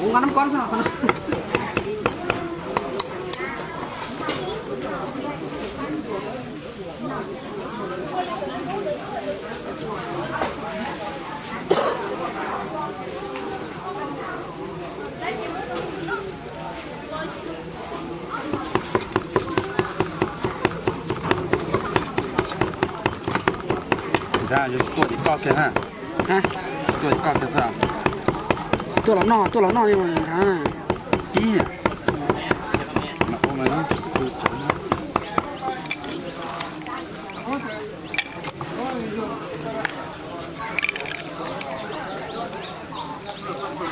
Kuv nqa nab kob xwb. Yuav tsis tuaj ces koj kiag na. Tsis tuaj ces koj kiag xwb. Tuaj los noj, tuaj los noj li mas nrhav na. Ib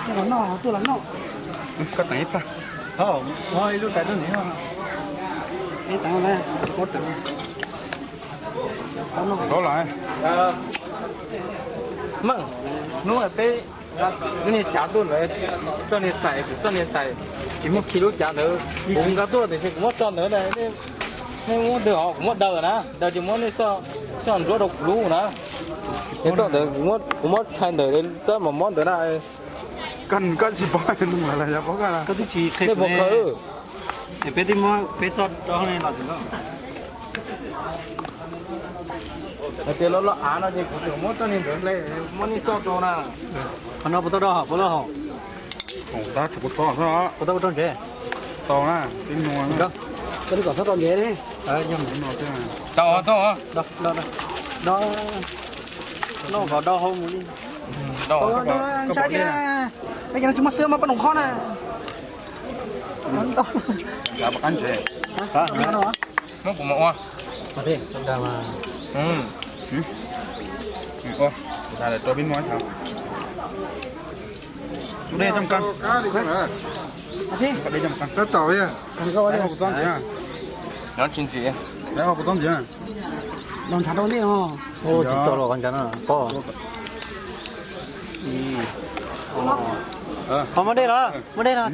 Tuaj los noj, tuaj los noj. Koj teem ib tag. Ib lub tais tuaj nim. Ib teem, ib teem. Meej, hnub peb, hnub niag cav tuaj ntawd, txoj niag xais, kuv txoj niag xais, tsis muaj khi lub cav ntawd, kuv nkag tuaj tiam sis kuv muab tso ntawd na, nej muab daws os, kuv muab daws na, daws ces muab nej txoj ntsuab rau kuv lub na. Ces txoj ntawd kuv muab rhais ntawm txoj mos mob ntawd na. Koj tsis paub, nej puas khaws? Es peb twb muab peb txoj rau nej los tsis tau. Hais tias loj loj av no ces kuv tseem muab txoj niag ntawd hle, muab nej txoj rau na. Qhov no puas tau rau hauv, puas tau hauv? Tab tsis kuv txoj xwb. Puas tau rau ntsev? Tau na, tib nua. Koj kom txhob rau ntsev ne. Tau, tau. Noj kom do hau mus li. Ntshai tiag, peb cov no tsis muaj xwb mas poj noom khob na. Qab ntsev. Muab kuv mus ua. Ua, kuv tau rau peb nua. Dej coj mus qab. Dej coj mus qab. Tab tom, kuv txob ntxiv. Kuv txob ntxiv. Los ntshav rau ntej no. Tsis txog los ntshav no pob. Ho muaj dej los, muaj dej los.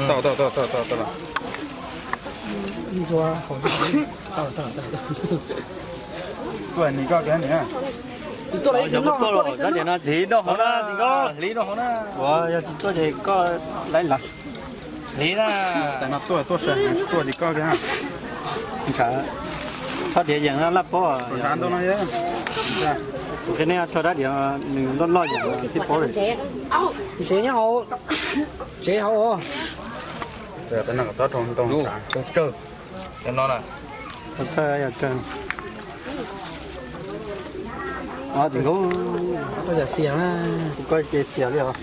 Tau, tau, tau, tau, tau. Tuaj nim koj kiag niam. Hliv noj hauv na, hliv noj hauv na. Ua yog tsis tuaj ces koj laiv lawm. Hliv na. Tais no tuaj tuaj sawv, tsis tuaj ces koj kiag. Ntshav, txhob diav yeem laj pob. Tus qhia nej tso dab diav nws loj loj yeem tib pob li. Ntsev nyob hauv, ntsev hauv. Txhob rau ntoo tsawg. Txhob yog tsawg. Tsis nkaub, koj ces xiam li os.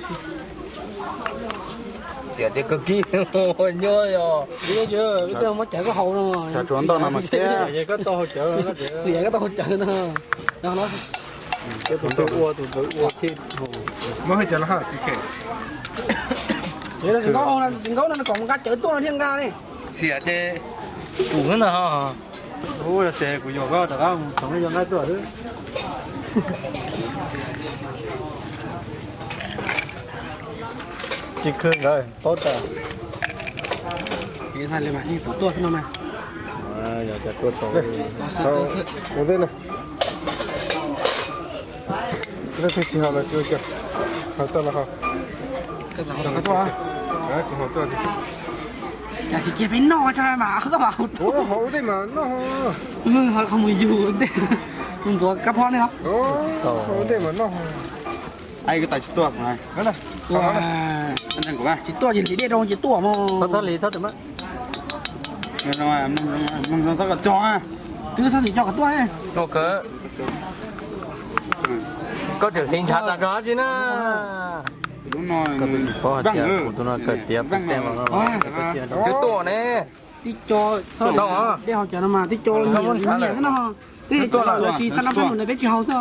Xiam tias kawg kiag nyuaj yog. Muab cawv koj haus no. Tsov tsuav ntau no mas thiab. Xiam koj tau haus cawv no. Tus ntawd ua, tus ntawd ua thiab. Muab hais cov los haj tsis khev. Tsis nkaub, tsis nkaub no kom nqa cawv tuaj no thiaj nqa li. Xiam ces kuv xwb ntag. Ua ces kuv yuam koj rov qab mus txhoov yog nqaij tuaj xwb. Tsis khw ntawd paub tas. Tus tuaj xwb no mas. Yog cas tuaj tau. Ua ntej na. Leej twg tsis haus los tsis ua cas, haus tau los haus. Kuv haus tuaj. Cas tsis cia peb noj tso mas koj mas haus tuaj. Haus ua ntej mas noj. Qhov mus yug ntej, mus ntxuav kab phob ntej no. Haus ua ntej mas noj. Ai, koj tais tsis tuaj. Tsis tuaj ces hliv dej rau ces tuaj mog. Txhob hliv, txhob tus mas. Mloog zoo txhob kom cog. Twb txhob tim cog kom tuaj. Koj tseem hliv ntshav tas kawg dab tsi na. Koj twb tsis paub hais tias kuv tus no kawm tiav pem tej no. Twb tuaj ne. Tib co, dej haus cawv no mas tib co nyiam xwb no. Twb tuaj lawv tsis xav noj peb mus ntawd peb tsis haus xwb.